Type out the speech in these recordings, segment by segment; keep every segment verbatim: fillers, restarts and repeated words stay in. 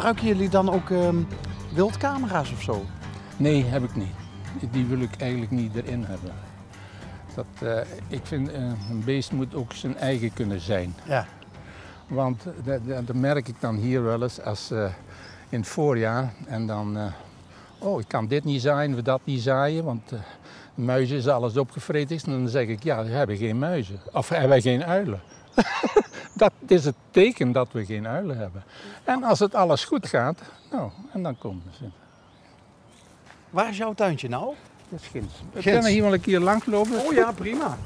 Gebruiken jullie dan ook, ehm, wildcamera's of zo? Nee, heb ik niet. Die wil ik eigenlijk niet erin hebben. Dat, eh, ik vind, eh, een beest moet ook zijn eigen kunnen zijn. Ja. Want dat, dat, dat merk ik dan hier wel eens als, eh, in het voorjaar. En dan, eh, oh, ik kan dit niet zaaien of dat niet zaaien, want, eh, de muizen is alles opgevreten. En dan zeg ik, ja, we hebben geen muizen. Of hebben wij geen uilen. Dat is het teken dat we geen uilen hebben. En als het alles goed gaat, nou, en dan komen ze. Waar is jouw tuintje nou? Dat is ginds. Ginds. Kunnen we hier wel een keer langs lopen? Oh ja, prima.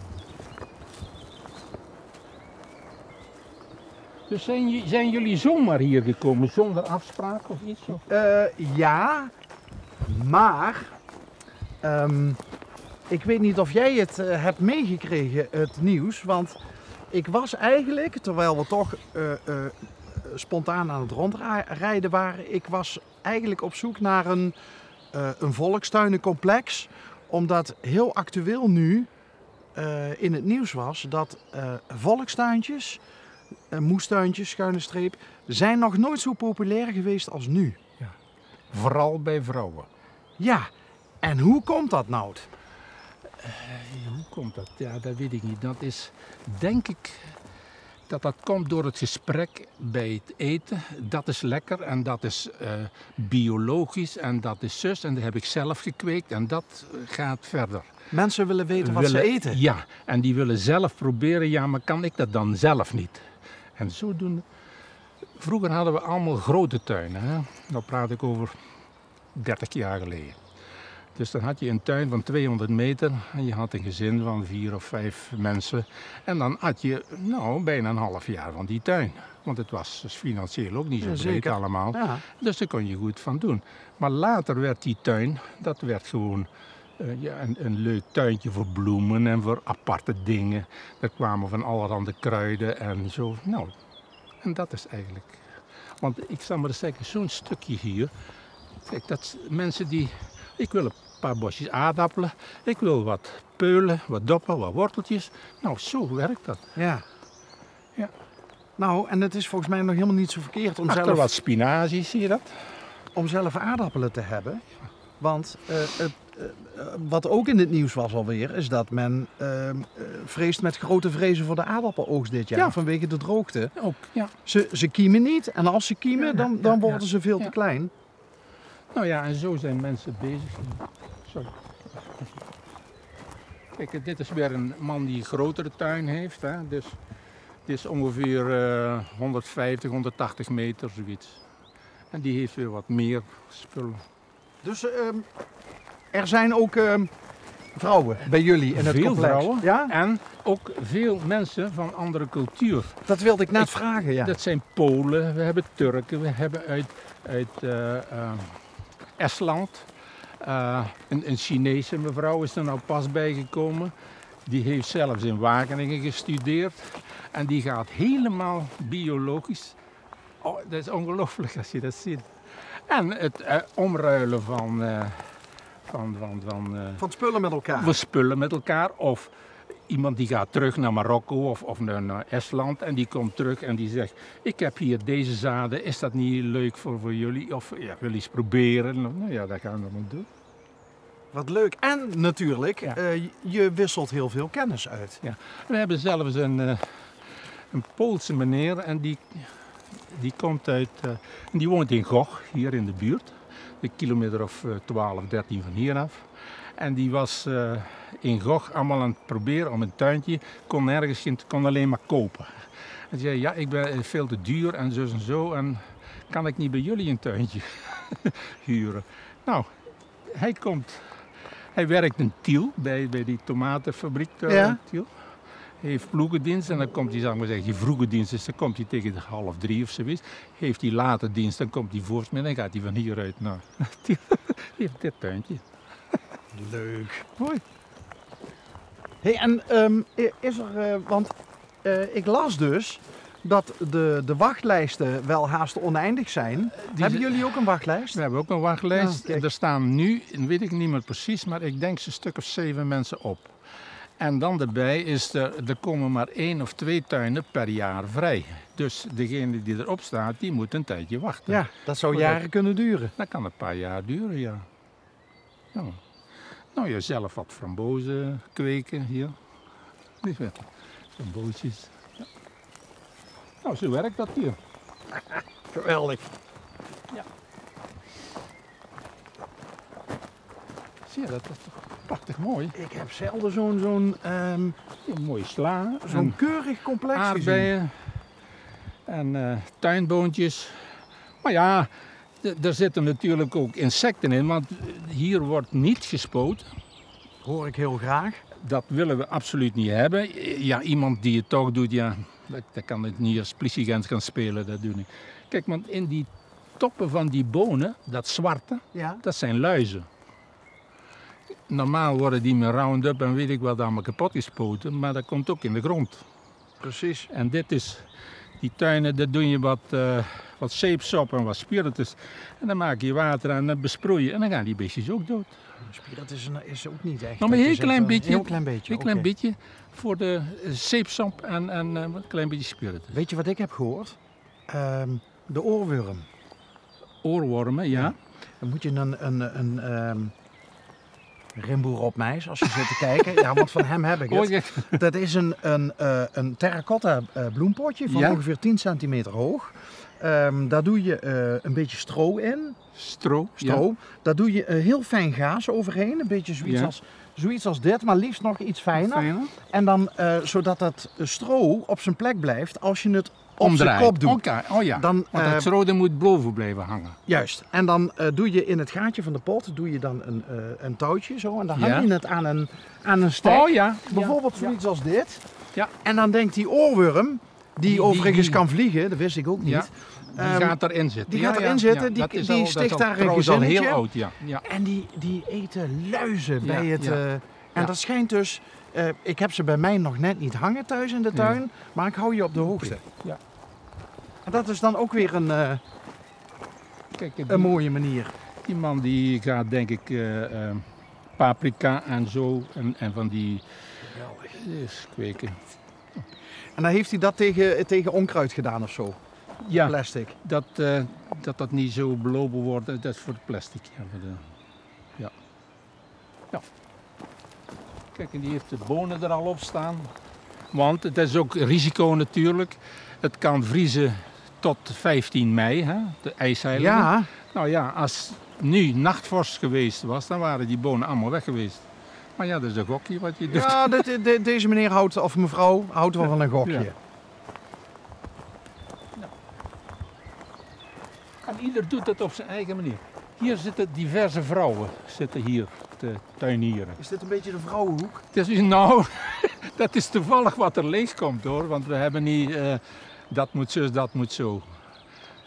Dus zijn, j- zijn jullie zomaar hier gekomen, zonder afspraak of iets? Of? Eh, ja, maar ehm, ik weet niet of jij het eh, hebt meegekregen, het nieuws. Want ik was eigenlijk, terwijl we toch eh, eh, spontaan aan het rondrijden waren, ik was eigenlijk op zoek naar een, eh, een volkstuinencomplex. Omdat heel actueel nu eh, in het nieuws was dat eh, volkstuintjes, eh, moestuintjes, schuine streep, zijn nog nooit zo populair geweest als nu. Ja. Vooral bij vrouwen. Ja, en hoe komt dat nou? Eh, hoe komt dat? Ja, dat weet ik niet. Dat is, denk ik, dat dat komt door het gesprek bij het eten. Dat is lekker en dat is eh, biologisch en dat is zus en dat heb ik zelf gekweekt en dat eh, gaat verder. Mensen willen weten wat ze Willen- eten. Ja, en die willen zelf proberen, ja, maar kan ik dat dan zelf niet? En zodoende. Vroeger hadden we allemaal grote tuinen, hè? Dan praat ik over dertig jaar geleden. Dus dan had je een tuin van tweehonderd meter en je had een gezin van vier of vijf mensen. En dan had je, nou, bijna een half jaar van die tuin. Want het was dus financieel ook niet zo Ja, breed zeker. allemaal. Ja. Dus daar kon je goed van doen. Maar later werd die tuin, dat werd gewoon eh, ja, een, een leuk tuintje voor bloemen en voor aparte dingen. Er kwamen van allerhande kruiden en zo. Nou, en dat is eigenlijk. Want ik zal maar eens zeggen, zo'n stukje hier. Kijk, dat s- mensen die. Ik wil een paar bosjes aardappelen. Ik wil wat peulen, wat doppen, wat worteltjes. Nou, zo werkt dat. Ja. Ja. Nou, en het is volgens mij nog helemaal niet zo verkeerd om Achter zelf, wat spinazie, zie je dat? Om zelf aardappelen te hebben. Want eh, het, eh, wat ook in het nieuws was alweer, is dat men eh, eh, vreest met grote vrezen voor de aardappeloogst dit jaar Ja. vanwege de droogte. Ook, ja. Ze, ze kiemen niet en als ze kiemen, Ja, dan, ja, dan ja, worden ja. ze veel Ja. te klein. Nou ja, en zo zijn mensen bezig. Sorry. Kijk, dit is weer een man die een grotere tuin heeft. Hè? Dus dit is ongeveer eh, honderdvijftig, honderdtachtig meter, zoiets. En die heeft weer wat meer spullen. Dus ehm, er zijn ook ehm, vrouwen bij jullie in het Veel complex? Vrouwen Ja? en ook veel mensen van andere cultuur. Dat wilde ik net Ik- vragen, ja. Dat zijn Polen, we hebben Turken, we hebben uit, uit eh, eh, Estland. Eh, een, een Chinese mevrouw is er nou pas bijgekomen. Die heeft zelfs in Wageningen gestudeerd. En die gaat helemaal biologisch. Oh, dat is ongelooflijk als je dat ziet. En het eh, omruilen van, eh, van, van, van, eh, Van spullen met elkaar. van spullen met elkaar. Of iemand die gaat terug naar Marokko of, of naar, naar Estland. En die komt terug en die zegt: ik heb hier deze zaden, is dat niet leuk voor, voor jullie? Of ja, wil je eens proberen? Nou ja, dat gaan we dan doen. Wat leuk. En natuurlijk, Ja. eh, je wisselt heel veel kennis uit. Ja. We hebben zelfs een, eh, een Poolse meneer en die, die komt uit, eh, en die woont in Goch, hier in de buurt. Een kilometer of eh, twaalf, dertien van hier af. En die was eh, in Goch allemaal aan het proberen om een tuintje, kon nergens geen, kon alleen maar kopen. En die zei: ja, ik ben eh, veel te duur en zus en zo en kan ik niet bij jullie een tuintje huren? Nou, hij komt, hij werkt in Tiel, bij, bij die tomatenfabriek daar Ja. in Tiel. Hij heeft ploegendienst en dan komt hij, zal ik maar zeggen, die vroege dienst is, dan komt hij tegen de half drie of zoiets. Heeft hij late dienst, dan komt hij voortmiddag en gaat hij van hieruit naar Tiel. Hij heeft dit tuintje. Leuk. Mooi. Hey, en ehm, i- is er, eh, want eh, ik las dus dat de, de wachtlijsten wel haast oneindig zijn. Hebben ze- jullie ook een wachtlijst? We hebben ook een wachtlijst. Ja, kijk. Er staan nu, weet ik niet meer precies, maar ik denk zo'n stuk of zeven mensen op. En dan daarbij is er, er komen maar één of twee tuinen per jaar vrij. Dus degene die erop staat, die moet een tijdje wachten. Ja, dat zou jaren kunnen duren. Dat kan een paar jaar duren, ja. Ja. Nou, je zelf wat frambozen kweken hier. Framboosjes. Ja. Nou, zo werkt dat hier. Geweldig. Ja. Zie je, dat is toch prachtig mooi. Ik heb zelden zo'n zo'n ehm, Een mooie sla. Zo'n en keurig complex gezien. Aardbeien en eh, tuinboontjes. Maar ja, d- er zitten natuurlijk ook insecten in, want hier wordt niet gespoten. Hoor ik heel graag. Dat willen we absoluut niet hebben. Ja, iemand die het toch doet, ja, dat, dat kan het niet als politieagent gaan spelen, dat doe ik. Kijk, want in die toppen van die bonen, dat zwarte, ja, dat zijn luizen. Normaal worden die met Roundup en weet ik wat allemaal kapot gespoten, maar dat komt ook in de grond. Precies. En dit is, die tuinen, daar doe je wat, eh, wat zeepsop en wat spiritus. En dan maak je water aan en dan besproei je. En dan gaan die beestjes ook dood. Spiritus is, een- is ook niet echt. Nog maar een heel klein beetje. Heel klein beetje, heel klein beetje voor de eh, zeepsop en, en eh, een klein beetje spiritus. Weet je wat ik heb gehoord? Ehm, de oorworm. Oorwormen, ja. Dan moet je een, een, een ehm, Rimboer op Meis, als je zit te kijken. Ja, want van hem heb ik het. Dat is een, een, eh, een terracotta eh, bloempotje van ongeveer tien centimeter hoog. Ehm, daar doe je eh, een beetje stro in. Stro, stro. Daar doe je eh, heel fijn gaas overheen. Een beetje zoiets, als, zoiets als dit, maar liefst nog iets fijner. En dan, eh, zodat dat eh, stro op zijn plek blijft als je het op zijn kop doet. Oké, oh ja. Dan, want dat eh, stro dat moet boven blijven hangen. Juist. En dan eh, doe je in het gaatje van de pot doe je dan een, eh, een touwtje zo. En dan hang je het aan een, aan een stek. Oh ja. Bijvoorbeeld zoiets als dit. Ja. En dan denkt die oorworm, die overigens kan vliegen, dat wist ik ook niet. Die gaat erin zitten. Die gaat erin zitten, die, die sticht daar een gezinnetje. En die, die eten luizen bij het... eh, en dat schijnt dus, eh, ik heb ze bij mij nog net niet hangen thuis in de tuin, maar ik hou je op de hoogte. Ja. En dat is dan ook weer een, eh, een mooie manier. Die man die gaat denk ik eh, eh, paprika en zo en, en van die eh, kweken. En dan heeft hij dat tegen, tegen onkruid gedaan of zo? Ja, plastic. Dat, eh, dat dat niet zo belopen wordt, dat is voor het plastic. Ja, voor de, ja. Ja. Kijk, en die heeft de bonen er al op staan. Want het is ook risico natuurlijk. Het kan vriezen tot vijftien mei, hè, de ijseilen. Ja. Nou ja, als nu nachtvorst geweest was, dan waren die bonen allemaal weg geweest. Maar ja, dat is een gokje wat je doet. Ja, dit, de- deze meneer houdt, of mevrouw houdt wel van een gokje. Ja. En ieder doet het op zijn eigen manier. Hier zitten diverse vrouwen zitten hier te tuinieren. Is dit een beetje de vrouwenhoek? Het is, nou, dat is toevallig wat er leegkomt hoor. Want we hebben niet, eh, dat moet zus, dat moet zo.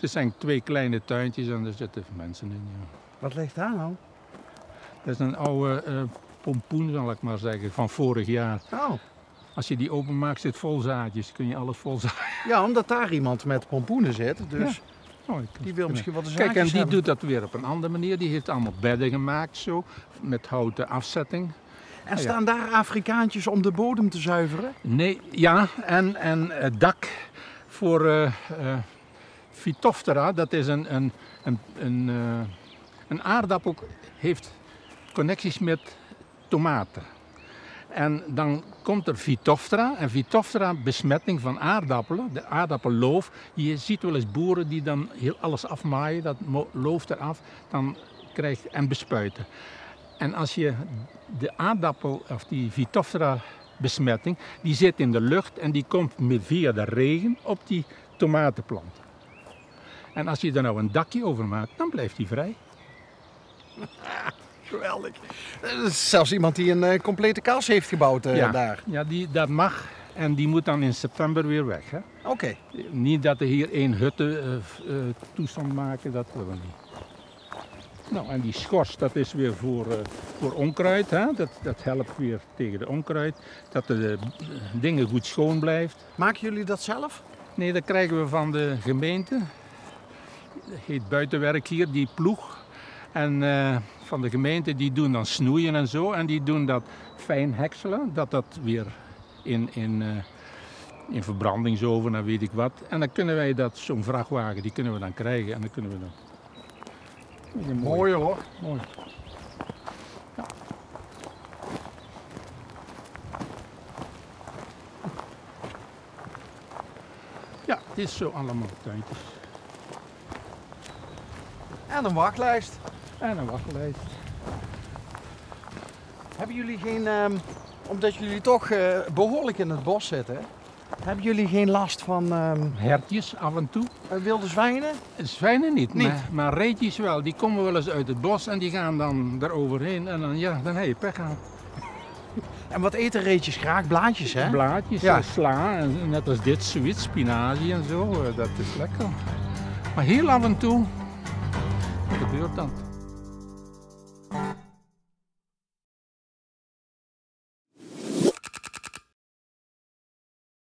Het zijn twee kleine tuintjes en daar zitten mensen in. Ja. Wat ligt daar nou? Dat is een oude eh, pompoen, zal ik maar zeggen, van vorig jaar. Oh. Als je die openmaakt, zit vol zaadjes. Kun je alles vol zaaien. Ja, omdat daar iemand met pompoenen zit. Dus die wil misschien wat de zaadjes hebben. Kijk, en die doet dat weer op een andere manier. Die heeft allemaal bedden gemaakt, zo, met houten afzetting. En staan daar Afrikaantjes om de bodem te zuiveren? Nee, ja, en, en het dak voor eh, eh, Phytophthora, dat is een, een, een, een, eh, een aardappel, heeft connecties met tomaten. En dan komt er Phytophthora en Phytophthora besmetting van aardappelen, de aardappelloof. Je ziet wel eens boeren die dan heel alles afmaaien, dat mo- loof eraf, dan krijgt en bespuiten. En als je de aardappel of die Phytophthora besmetting, die zit in de lucht en die komt via de regen op die tomatenplant. En als je er nou een dakje over maakt, dan blijft die vrij. Geweldig. Er is zelfs iemand die een eh, complete kas heeft gebouwd eh, daar. Ja, die, dat mag. En die moet dan in september weer weg. Hè? Oké. Niet dat er hier één hutte eh, toestand maken, dat willen we niet. Nou, en die schors, dat is weer voor, eh, voor onkruid. Hè? Dat, dat helpt weer tegen de onkruid. Dat de eh, dingen goed schoon blijft. Maken jullie dat zelf? Nee, dat krijgen we van de gemeente. Dat heet buitenwerk hier, die ploeg. En eh, van de gemeente, die doen dan snoeien en zo. En die doen dat fijn hekselen, dat dat weer in, in, eh, in verbrandingsoven en weet ik wat. En dan kunnen wij dat, zo'n vrachtwagen, die kunnen we dan krijgen. En dan kunnen we dan... Mooi hoor. Mooi. Ja. Ja, het is zo allemaal tuintjes. En een wachtlijst. En een wachtlijst. Hebben jullie geen, ehm, omdat jullie toch eh, behoorlijk in het bos zitten, hebben jullie geen last van ehm, hertjes af en toe? Eh, wilde zwijnen? Zwijnen niet, niet. Maar, maar reetjes wel. Die komen wel eens uit het bos en die gaan dan daar overheen. En dan, ja, dan heb je pech gehad. En wat eten reetjes graag? Blaadjes, hè? Blaadjes, ja. Eh, sla, en net als dit, zoiets, spinazie en zo. Eh, dat is lekker. Maar heel af en toe gebeurt dat.